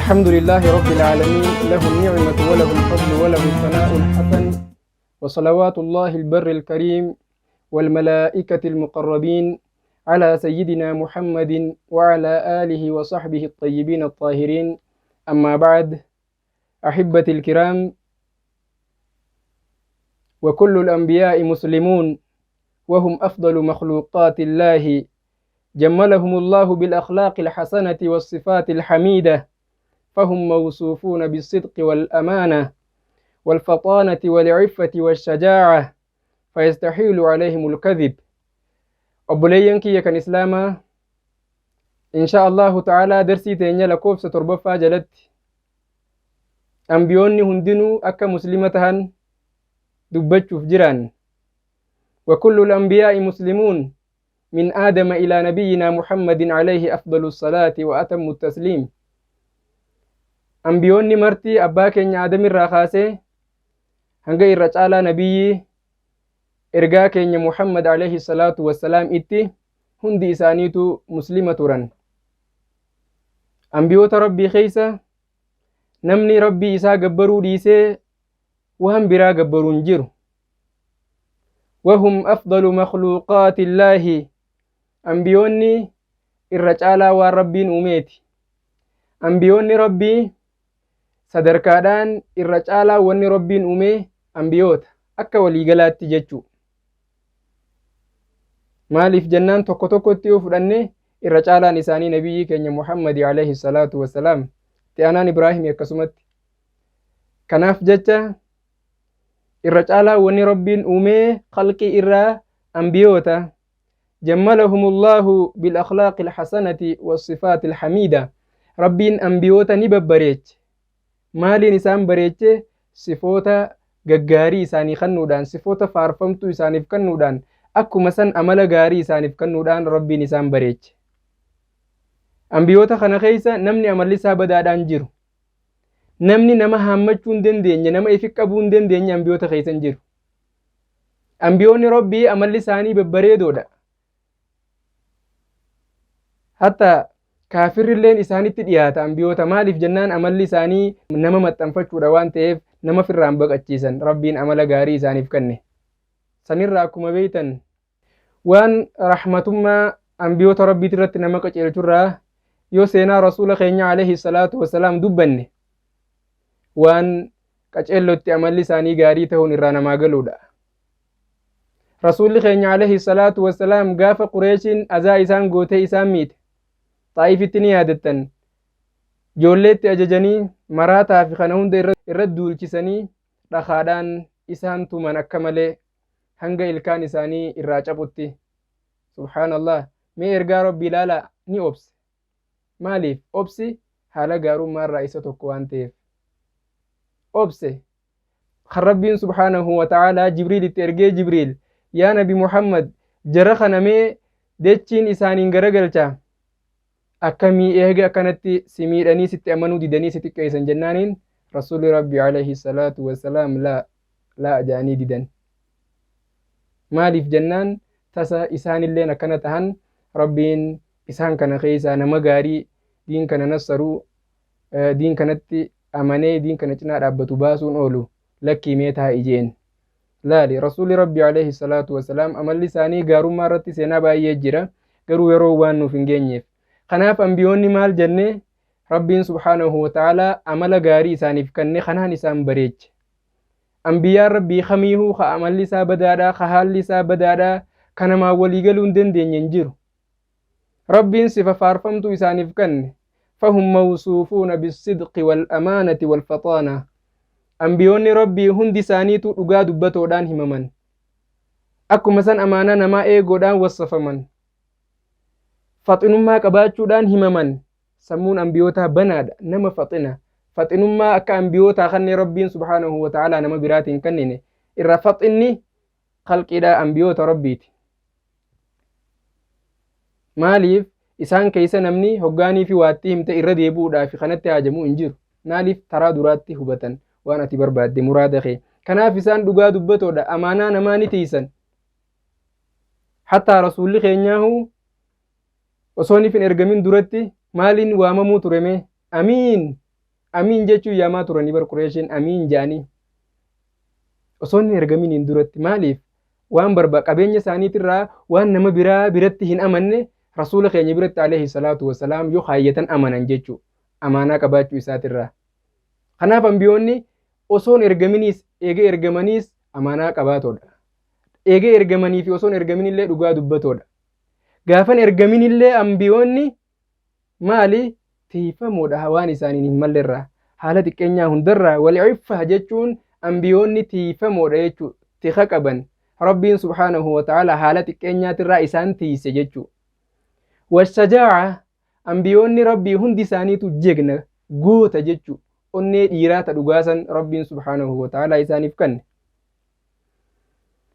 الحمد لله رب العالمين، له النعمة وله الفضل وله الثناء الحسن، وصلوات الله البر الكريم والملائكة المقربين على سيدنا محمد وعلى آله وصحبه الطيبين الطاهرين. أما بعد، أحبتي الكرام، وكل الأنبياء مسلمون، وهم أفضل مخلوقات الله، جملهم الله بالأخلاق الحسنة والصفات الحميدة، فهم موصوفون بالصدق والأمانة والفطانة والعفة والشجاعة، فيستحيل عليهم الكذب. Obboleeyyan kiyya kan Islaamaa، إن شاء الله تعالى darsii teenya lakkoofsa torbaffaa jalatti ambiyoonni hundinuu akka muslima tahan dubbachuuf jiran. وكل الأنبياء مسلمون من آدم إلى نبينا محمد عليه أفضل الصلاة وأتم التسليم. Ambiyoonni marti abbaa keenya Aadamirraa kaasee hanga irra caalaa nabiyyi ergaa keenya Muhammad عليه الصلاة والسلام itti hundi isaaniitu muslima turan. Ambiyoota Rabbii keeysa namni Rabbii isaa gabbaruu dhiisee waan biraa gabbaruu hin jiru. وهم أفضل مخلوقات الله. Ambiyoonni irra caalaa waan Rabbiin uumeeti. Ambiyoonni Rabbii sadarkaadhaan irra caalaa wanni Rabbiin uumee ambiyoota akka waliigalaatti jechuu. Maaliif jennaan, tokko tokkotti yoo fudhanne irra caalaan isaanii nabiyyi keenya Muhammadi عليه الصلاة والسلام, itti aanaan Ibraahimi akkasumatti. Kanaaf jecha irra caalaa wanni Rabbiin uumee khalqii irraa ambiyoota. جملهم الله بالأخلاق الحسنة والصفات الحميدة. Rabbiin ambiyoota ni babbareeche. Maaliin isaan bareeche? Sifoota gaggaarii isaanii kennuudhaan, sifoota faarfamtuu isaaniif kennuudhaan, akkuma san amala gaarii isaaniif kennuudhaan Rabbiin isaan bareeche. Ambiyoota kana keessa namni amalli isaa badaadhaan jiru, namni nama haammachuu hin dandeenye, nama ifi qabuu hin dandeenye ambiyoota keessa hin jiru. Ambiyoonni Rabbii amalli isaanii babbareedoodha. Hatta kaafirrilleen isaanitti dhiyaata ambiyoota. Maaliif jennaan, amalli isaanii nama maxxanfachuudha waan ta'eef nama firraan baqachiisan. Rabbiin amala gaarii isaaniif kenne. Sanirraa akkuma beeytan, waan rahmatummaa ambiyoota Rabbiit irratti nama qaceelchurraa yoo seenaa rasuula keenya عليه الصلاة والسلام dubbanne, waan qaceellotti amalli isaanii gaarii ta'uun irraa namaa galuudha. Rasuulli keenya عليه الصلاة والسلام gaafa Qureeshiin azaa isaan gootee isaan miite, Xaa'ifitti ni yaadattan, ijoolleetti ajajanii maraataa fi kana hunda irra duulchisanii dhakaadhaan isaan tuman akka malee hanga ilkaan isaanii irraa cabutti. سبحان الله. Mee ergaa Rabbii ilaalaa, ni obse. Maaliif obsi? Haala gaarummaa irraa isa tokko waan ta'eef obse. Kan Rabbiin سبحانه وتعالى Jibriil itti ergee, "Jibriil, yaa Nabi Muhammad, jara kana mee dechiin isaaniin garagalcha, akkamii eega akkanatti si miidhanii, sitti amanuu didanii, si xiqqeessan?" jennaaniin, rasuulli Rabbi عليه الصلاة والسلام "لا لا" jedhanii didan. Maaliif jennaan, tasa isaanilleen akkana tahan, Rabbiin isaan kana keessaa nama gaarii diin kana nassaruu, diin kanatti amanee diin kana cinaa dhaabbatu baasuun oolu, lakkii mee taa'i jeen. Laali, rasuulli Rabbi عليه الصلاة والسلام amalli isaanii gaarummaa irratti seenaa baay'ee jira, garuu yeroo waan nuuf hin geenyeef. Kanaaf ambiyoonni maal jenne, Rabbiin سبحانه وتعالى amala gaarii isaaniif kenne, kanaan isaan bareeche. Ambiyaan Rabbii kamiihuu ka amalli isaa badaadhaa, ka haalli isaa badaadhaa, ka namaan walii galuu hin dandeenye hin jiru. Rabbiin sifa faarfamtuu isaaniif kenne. فهم موصوفون بالصدق والأمانة والفطانة. Ambiyoonni Rabbii hundi isaaniitu dhugaa dubbatoodhaan himaman. Akkuma san amaanaa namaa eegoodhaan wassafaman. Faxinummaa qabaachuudhaan himaman. Sammuun ambiyootaa banaadha, nama faxina. Faxinummaa akka ambiyootaa kanneen Rabbiin سبحانه وتعالى nama biraatiin kennine. Irra faxinni khalqiidha ambiyoota Rabbiiti. Maaliif? Isaan keessa namni hoggaanii fi waattii himte irra deebi'uudhaaf kanatti haajamuu hin jiru. Maaliif? Taraa duraatti hubatan waan ati barbaadde, muraada kee. Kanaaf isaan dhugaa dubbatoodha, amaanaa namaa ni tiisan. Hattaa rasuulli keenyaahu osoo hin ergamin duratti maaliin waamamuu ture mee? Amiin. Amiin jechuun yaamaa turanii bar Qureeshiin amiin jedhanii. Osoo inni ergaminiin duratti maaliif waan barba qabeenya isaaniitirraa waan nama biraa biratti hin amanne rasuula keenya biratti alayhi salaatu wasalaam yoo kaayyatan amanan jechuu amaanaa qabaachuu isaatirraa. Kanaaf ambiyoonni osoon ergaminiis eega ergamaniis amaanaa qabaatoodha. Eega ergamanii fi osoon ergaminillee dhugaa dubbatoodha. Gaafan ergaminillee ambiyoonni maali tiifamoodha waan isaaniin hin mallerraa haala xiqqeenyaa hundarraa wal ciffa jechuun ambiyoonni tiifamoodha jechuu tika qaban rabbiin subhaanahu wa ta'ala haala xiqqeenyaatirraa isaan tiise jechuu. Washajaa'a ambiyoonni rabbii hundi isaaniitu jegna goota jechuu onnee dhiiraa ta dhugaasan rabbiin subhaanahu wa ta'ala isaaniif kanne.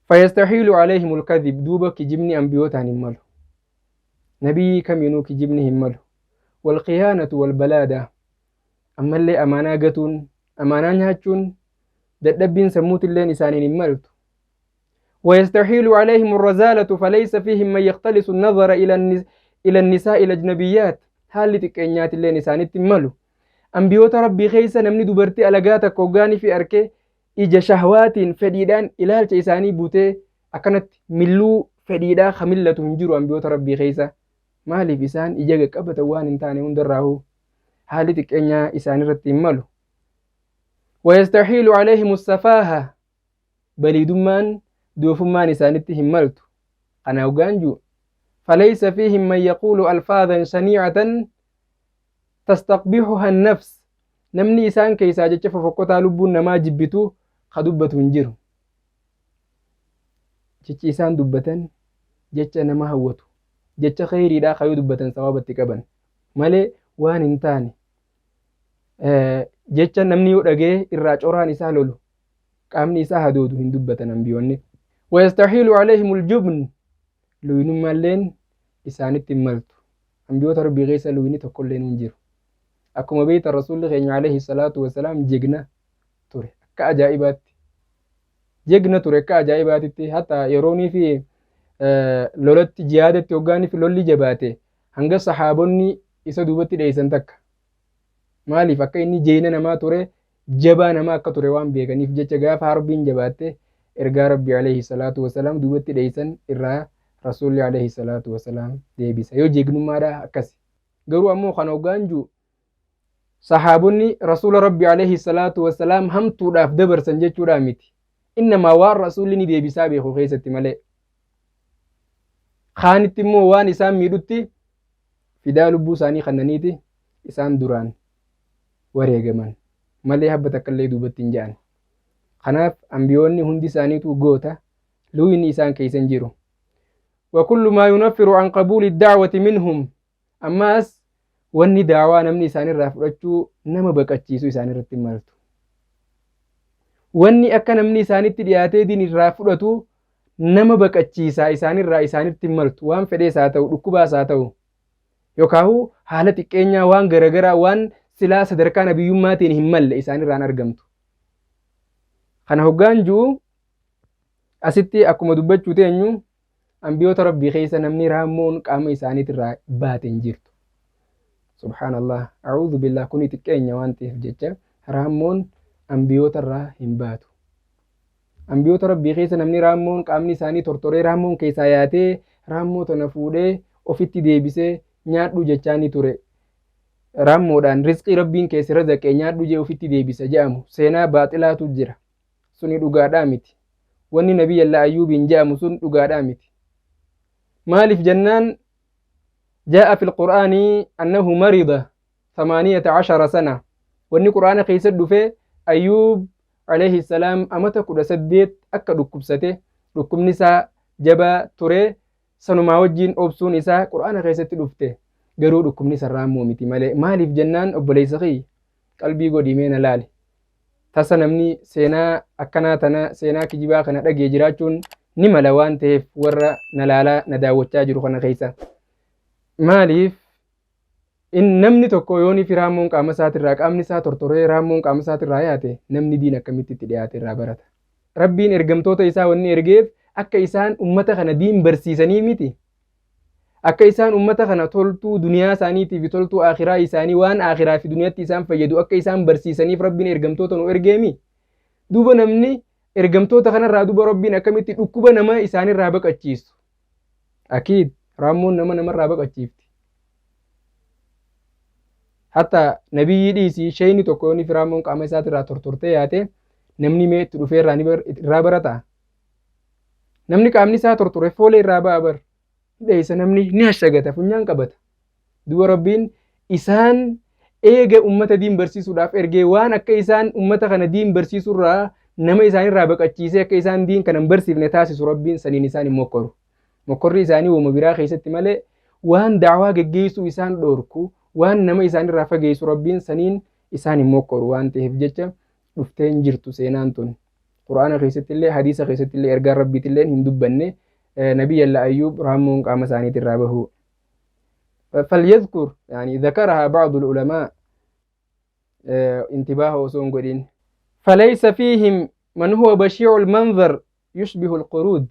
Fayastahiilu alayhimul kadhib duuba kijibni ambiyootaan hin malu. Nabiyyi kamiinuu kijibni hin malu. Walqiyaanatu walbalaada ammallee amaanaa gatuun amaanaa nyaachuun dadhabbiin sammuutilleen isaaniin hin maltu. ويستحيل عليهم الرزالة فليس فيهم من يختلس النظر إلى النساء الأجنبيات haalli xiqqeenyaatilleen isaanitti hin malu. Ambiyoota rabbii keessa namni dubartii alagaa takka hoggaanii fi arkee ija shahwaatiin fedhiidhaan ilaalcha isaanii butee akkanatti milluu fedhiidhaa ka millatu hin jiru ambiyoota rabbii keessa. Maaliif isaan ija qaqqabatan waan hin taane hundarraahuu haalli xiqqeenyaa isaanirratti hin malu. ويستحيل عليهم السفاهة baliidummaan doofummaan isaanitti hin maltu. Kana hoggaan jiru فليس فيهم من يقول ألفاظا شنيعة تستقبحها النفس namni isaan keessaa jecha fofokkotaa lubbuun namaa jibbitu ka dubbatu hin jiru. Jechi isaan dubbatan jecha nama hawwatu jecha kheyriidhaa kayuu dubbatan sawaabatti qaban malee waan hin taane jecha namni yoo dhagee irraa coraan isaa lolu qaamni isaa hadoodu hin dubbatan ambiyoonni. ويستحيل عليهم الجبن luynummaalleen isaanitti hin maltu. Ambiyoota rabbii keessa luyni tokkolleen hin jiru. Akkuma beektan rasuulli keenya alayhi salaatu wasalaam jegna ture akka ajaa'ibaatti. Jegna ture akka ajaa'ibaatitti hatta yeroonii fi lolatti jihaadatti hoggaanii fi lolli jabaate hanga sahaabonni isa duubatti dheeysan takka. Maaliif akka inni jeena namaa ture jabaa namaa akka ture waan beekaniif jecha gaafa harbiin jabaatte ergaa rabbii alayhi salaatu wasalaam duubatti dheeysan irraa rasuulli alayhi salaatu wasalaam deebisa. Yoo jegnummaadha akkasi. Garuu ammoo kan hoggaan jiru sahaabonni rasuula rabbi alayhi salaatu wasalaam hamtuudhaaf dabarsan jechuudha miti. Innamaa waan rasuulli ni deebisaa beeku keessatti malee. Kaanitti immoo waan isaan miidhutti fidaa lubbuu isaanii kannaniiti isaan duraan wareegaman malee habba takkallee duubatti hin ja'an. Kanaaf ambiyoonni hundi isaaniitu goota luyni isaan keessa hin jiru. وكل ما ينفر عن قبول الدعوة منهم ammaas wanni daawaa namni isaanirraa fudhachuu nama baqachiisu isaanirratti maltu. Wanni akka namni isaanitti dhiyaatee diin irraa fudhatu nama baqachiisaa isaanirraa isaanitti maltu waan fedhees haa ta'u dhukkubaas haa ta'u yookaahu haala xiqqeenyaa waan garagaraa waan silaa sadarkaa nabiyyummaatiin hin malle isaanirraan argamtu. Kana hoggaan jiru asitti akkuma dubbachuu teenyu ambiyoota rabbii keessa namni raammoon qaama isaaniitirraa baate hin jirtu. Subhaanallah, a'uudhu billah kuni xiqqeenya waan ta'eef jecha raammoon ambiyoota irraa hin baatu. Ambiyoota rabbii keessa namni raammoon qaamni isaanii tortoree raammoon keessaa yaatee raammoo tana fuudhee ofitti deebisee nyaadhu jechaa ni ture. Raammoodhaan rizqii rabbiin keessa razaqee nyaadhu jee ofitti deebisa jedhamu seenaa baaxilaatu jira. Suni dhugaadhaa miti. Wanni nabiyyallaa Ayyuubiin jedhamu sun dhugaadhaa miti. Maaliif jennaan جاء في القرآن أنه مرض 18 سنة wanni quraana keessa dhufe Ayyuub alayhi salaam amata 18 akka dhukkubsate dhukkubni isaa jabaa ture sanumaa wajjin obsuun isaa quraana keessatti dhufte garuu dhukkubni sarraa immoo miti malee maaliif jennaan obboleessa kiyya qalbii godhii mee na laali tasa namni seenaa akkanaa tana seenaa kijibaa kana dhagee jiraachuun ni mala waan ta'eef warra na laalaa na daawwachaa jiru kana keessa maaliif namni tokko yoonii fi raammoon qaama isaatirraa qaamni isaa tortoree raammoon qaama isaatirraa yaate namni diin akkamitti itti dhiyaate irraa barata. Rabbiin ergamtoota isaa wanni ergeef akka isaan ummata kana diin barsiisanii miti. Akka isaan ummata kana toltuu duniyaa isaaniitii fi toltuu aakhiraa isaanii waan aakhiraa fi duniyaatti isaan fayyadu akka isaan barsiisaniif Rabbiin ergamtoota nu ergeemi. Duuba namni ergamtoota kanarraa duuba Rabbiin akkamitti dhukkuba nama isaanirraa baqachiisu. Akiid raammoon nama namarraa baqachiifti. Hatta nabiyyii dhiisii shayni tokko yoonni fi raammoon qaama isaatirraa tortortee yaate namni mee itti dhufee irraa barata. Namni qaamni isaa tortore foolee irraa ba'a bar. Dheessa namni ni hashagata funyaan qabata. Duuba Rabbiin isaan eega ummata diin barsiisuudhaaf ergee waan akka isaan ummata kana diin barsiisurraa nama isaanirraa baqachiisee akka isaan diin kana hin barsiifne taasisu Rabbiin saniin isaan hin mokkoru. Mokkorri isaanii woma biraa keessatti malee waan da'waa geggeessuu isaan dhoorku waan nama isaanirraa fageessu Rabbiin saniin isaan hin mokkoru waan ta'eef jecha dhuftee hin jirtu seenaan tun. Qur'aana keessatti illee hadiisa keessatti illee ergaan Rabbiitti illee hin dubbanne Nabiyyalla Ayyuub raammoon qaama isaaniitirraa bahu. فليذكر يعني ذكرها بعض العلماء انتباه وصون قدين فليس فيهم من هو بشيع المنظر يشبه القرود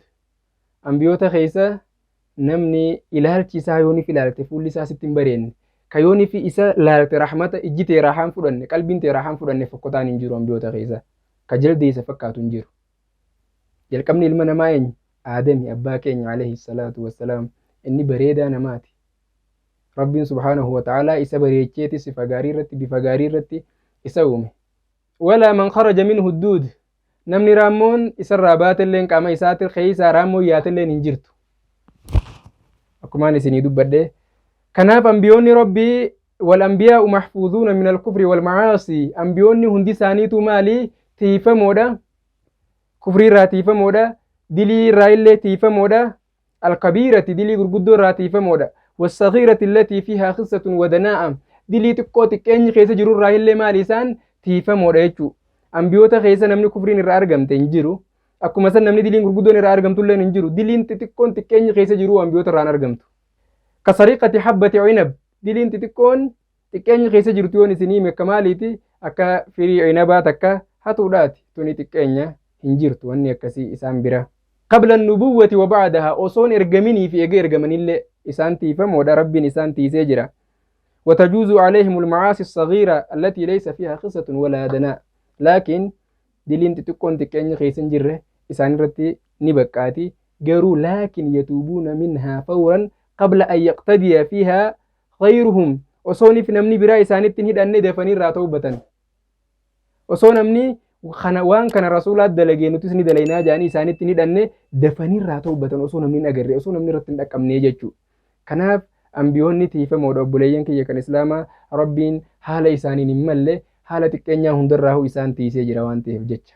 أنبيوتا خيسة نمني إلالتي سايوني في لالتي فولي ساستين برين كيوني في إسا لالتي رحمة إجتي راحان فلان قلبين راحان فلان فقطان انجيرو أنبيوتا خيسة كجلدي سفكاتو انجيرو jalqabni ilma namaa eenyu? Aadami abbaa keenya alayhi salaatu wassalaam inni bareedaa namaati. Rabbiin subhaanahu wa ta'aalaa isa bareecheeti sifa gaarii irratti bifa gaarii irratti isa uume. Walaa man kharaja minhu duud namni raammoon isarraa baatelleen qaama isaati keessaa raammoon yaatelleen hin jirtu. Akkumaan isinii dubbadhe. Kanaaf ambiyoonni Rabbii wal ambiyaa'u mahfuuzuuna min al-kufri wal macaasii ambiyoonni hundi isaaniitu maali tiifamoodha. Kufrii irraa tiifamoodha. Dilii irraa illee tiifamoodha. Alkabiirati dilii gurguddoo irraa tiifamoodha. Wassagiirati allatii fiihaa khissatun wadanaa'a dilii xiqqoo xiqqeenyi keessa jiru irraa illee maali isaan tiifamoodha jechuudha. Ambiyoota keessa namni kufriin irraa argamte hin jiru. Akkuma san namni diliin gurguddoon irraa argamtu illee hin jiru. Diliin xixiqqoon xiqqeenyi keessa jiru ambiyoota irraan argamtu. Kasariqati habbati cinab diliin xixiqqoon xiqqeenyi keessa jirtu yoon isinii hime akka maaliiti akka firii cinabaa takka hatuudhaati tuni xiqqeenya hin jirtu wanni akkasii isaan bira. Qabla nubuwwati wa ba'daha osoon ergaminii fi eega ergamanillee isaan tiifamoodha Rabbiin isaan tiisee jira. وتجوز عليهم المعاصي الصغيرة التي ليس فيها خصة ولا دناء لكن دلين تتكون تكين خيسن جره إسان رتي نبكاتي جرو لكن يتوبون منها فورا قبل أن يقتدي فيها غيرهم osoo fi namni biraa isaanitti hin hidhanne dafanii irraa tawbatan. Osoo namni kana waan kana rasuulaa dalagee nutis ni dalaynaa jedhanii isaanitti hin hidhanne dafanii irraa tawbatan osoo namni hin agarre osoo namni irratti hin dhaqqabne jechuudha. Kanaaf ambiyoonni tiifamoodha obboleeyyan kiyya kan islaamaa Rabbiin haala isaaniin hin malle haala xiqqeenyaa hundarraahuu isaan tiisee jira waan ta'eef jecha.